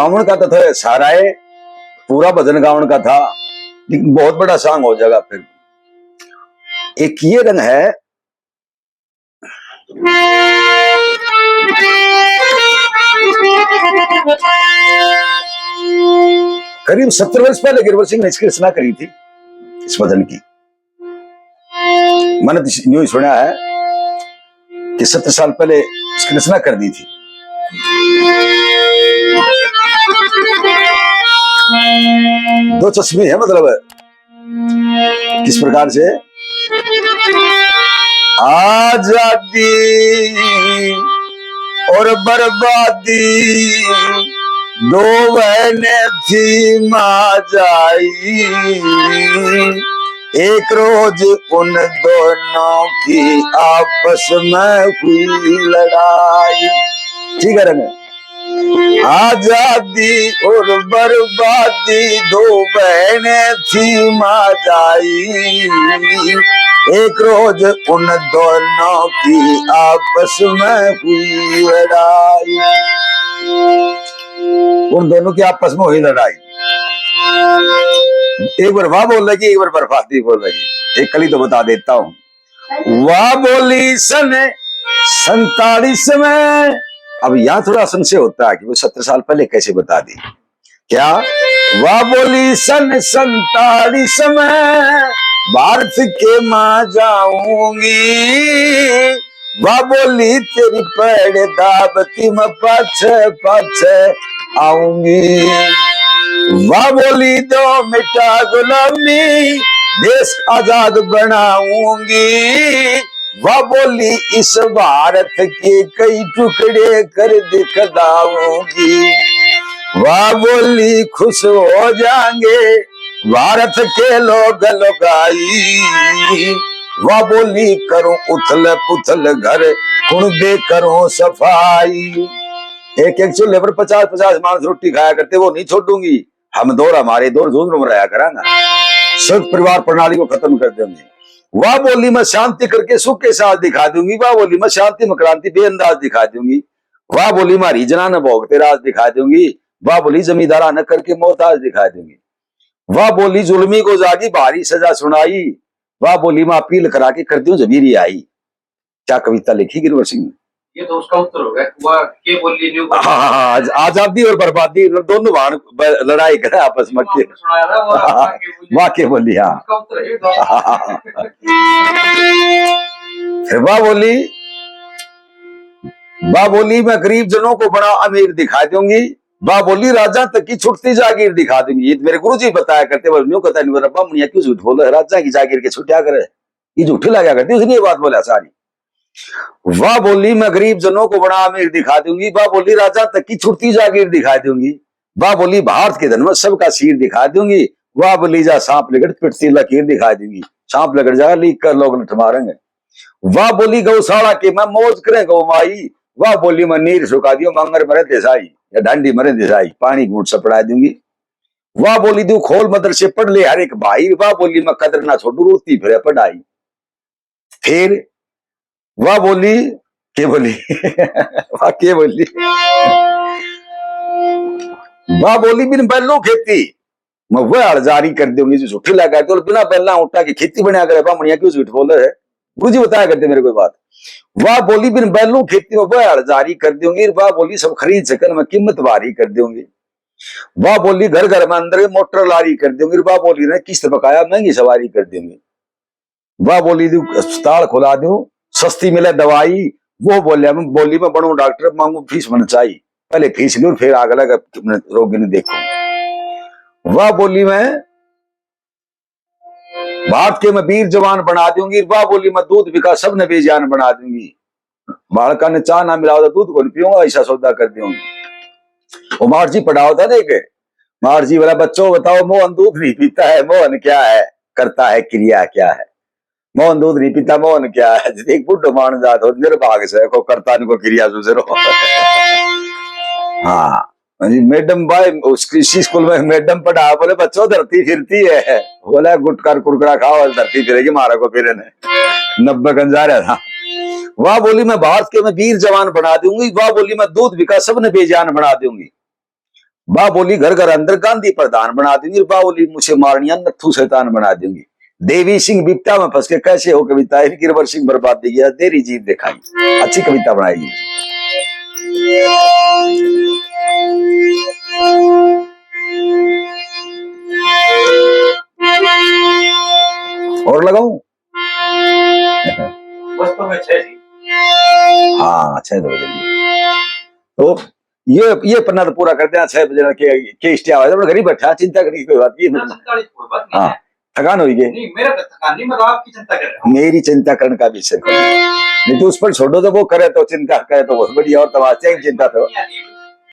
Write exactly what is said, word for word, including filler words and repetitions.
गावन का तो था सारा है, पूरा भजन गावन का था, लेकिन बहुत बड़ा सांग हो जाएगा फिर। एक ये रंग है, करीब सत्तर वर्ष पहले गिरवर सिंह ने इसकी रचना करी थी, इस भजन की। मैंने तो न्यू ही सुना है कि सत्तर साल पहले इसकी रचना कर दी थी। दो चश्मे हैं, मतलब, किस प्रकार से? आजादी और बर्बादी दो बहनें थी माँ जाई, एक रोज उन दोनों की आपस में हुई लड़ाई। ठीक है रंग, आजादी और बर्बादी दो बहनें थी माँ जाई, एक रोज उन दोनों की आपस में हुई लड़ाई। उन दोनों की आपस में हुई लड़ाई। एक बार वाह बोलेगी, एक बार बर्बादी बोलेगी। एक कली तो बता देता हूँ। वाह बोली सन सैंतालीस में। अब यहाँ थोड़ा संशय होता है कि वो सत्तर साल पहले कैसे बता दी। क्या? वाह बोली सन सैंतालीस में, भारत के माँ जाऊंगी। वाह बोली तेरी पैड़ दाबती मैं पाछे पाछे आऊंगी। वाह बोली दो मिटा गुलामी, देश आजाद बनाऊंगी। वाह बोली इस भारत के कई टुकड़े कर दिखलाऊंगी। वाह बोली खुश हो जाएंगे भारत के लोग लुगाई। वाह बोली करूं उथल पुथल घर, कुणबे करूं सफाई। एक एक चूल्हे पर पचास पचास मानस रोटी खाया करते, वो नहीं छोड़ूंगी। हम दौर हमारे दौर, झुंझुन में रहा करांगा, संयुक्त परिवार प्रणाली को खत्म कर देंगे। वाह बोली मैं शांति करके सुख के साथ दिखा दूंगी। वाह बोली मैं शांति में क्रांति बेअंदाज दिखा दूंगी। वाह बोली मारी जना ने भोगते राज दिखा दूंगी। वाह बोली जमींदारा न करके मोहताज दिखा दूंगी। वाह बोली जुल्मी को जागी भारी सजा सुनाई। वाह बोली मैं अपील करा के कर दूं जबीरी आई। क्या कविता लिखी गिरवर सिंह ने? ये तो उसका उत्तर हो गया। वाह के बोली न्यू बोली। हाँ, हाँ, हाँ, आज-, आजादी और बर्बादी, दोनों भाण ब-, लड़ाई करे आपस में। आपने सुनाया ना, वाह, वाह के बोली। वाह के बोली, हाँ। उसका उत्तर है ये तो। फिर वाह बोली, वाह बोली मैं गरीब जनों को बड़ा अमीर दिखा दूंगी। वाह बोली राजा तक की छुटती जागीर दिखा दूंगी। ये मेरे गुरु जी बताया करते, बस न्यू कहता नहीं, मेरा बामणिया क्यों झूठ बोले, राजा की जागीर के छुट्या करे, ये झूठी लगा करती, उसने ये बात बोला सारी। वाह बोली मैं गरीब जनों को बड़ा अमीर दिखा दूंगी। वाह बोली राजा तक की छुटती जागीर दिखा दूंगी। वाह बोली भारत के धन में सबका सीर दिखा दूंगी। वाह बोली जा सांप लिकड़ पिटती लकीर दिखा दूंगी। सांप लिकड़ जाएगा, लीक कर लोग लठ मारेंगे। वाह बोली गौशाला के मैं मौज करें गौ माई। वाह बोली मैं नीर सुखा दियो, मांगर मरे दिसाई या ढांडी मरे दिसाई, पानी घूट सपड़ा दूंगी। वाह बोली दू खोल मदरसे पढ़ ले हर एक भाई। वाह बोली मैं कदर ना छोड़ू, रोती फिरे पढ़ाई। फिर वाह बोली, के बोली? वाह के बोली? वाह बोली बिन बैलों खेती मैं वह हल जारी कर दूंगी जो झूठी लगा दे, और बिना बैला ऊँटा की खेती बनया करे। बामणिया क्यों झूठ बोले है? गुरु जी बताया करते मेरे को बात। वाह बोली बिन बैलों खेती में वह हल जारी कर दूंगी। वाह बोली सब खरीद सकन मैं कीमत भारी कर दूंगी। वाह बोली घर घर में अंदर मोटर लारी कर दूंगी। वाह बोली ने किस्त बकाया महंगी सवारी कर दूंगी। वाह बोली दू अस्पताल खुला दूं, सस्ती मिले दवाई। वो बोलिया मैं, बोली मैं बनूं डॉक्टर, मांगू फीस मन चाहिए, पहले फीस लूं फिर आग लगा रोगी ने देखूं। वाह बोली मैं भारत के मैं वीर जवान बना दूंगी। वाह बोली मैं दूध बिका सबने बेजान बना दूंगी। बालका ने चाह ना मिलाओ तो दूध कौन पीऊंगा, ऐसा सौदा कर दूंगी। वो मार जी पढ़ाओ था देखे, मार जी बोला बच्चों बताओ मोहन दूध नहीं पीता है, मोहन क्या है, करता है क्रिया क्या है? मोहन दूध नहीं पीता, मोहन क्या है? एक बुढ़ो माण जात हो निर्भाग से को करता न को क्रिया सुसरो। हाँ जी, मैडम भाई उसकी इसी स्कूल में मैडम पढ़ा, बोले बच्चों धरती फिरती है, बोला गुटखा और कुरकुरा खाओ और धरती फिरेगी, मारा को फिरे ने नब्बे गंजा रहा था। वाह बोली मैं भारत के मैं वीर जवान बना दूंगी। वाह बोली मैं दूध बिका सबने बेजान बना दूंगी। बा बोली, घर घर अंदर गांधी प्रधान बना दूंगी। बा बोली, मुझे मारनिया नत्थू शैतान बना दूंगी। देवी सिंह बिपता में फंस के कैसे हो कविता, गिरवर सिंह बर्बाद दी गया, तेरी जीत दिखाई। अच्छी कविता बनाई। और लगाऊं? बस तो मैं छह जी। हाँ, छह बजे। तो ये, ये पन्ना तो पूरा कर देना, छह बजे के, के स्टे आवे, तो घर ही बैठा, चिंता करने की कोई बात नहीं। ना, चिंता वाली कोई बात नहीं हाँ, है। थकान हुई गई। नहीं, मेरा तो थकान नहीं, मैं तो आपकी चिंता कर रहा हूँ। मेरी चिंता करने का विषय कोई नहीं। नहीं तो उस पर छोड़ो, तो वो करे तो चिंता करे तो बहुत बढ़िया, और तमाशा की चिंता तो। नहीं, नहीं,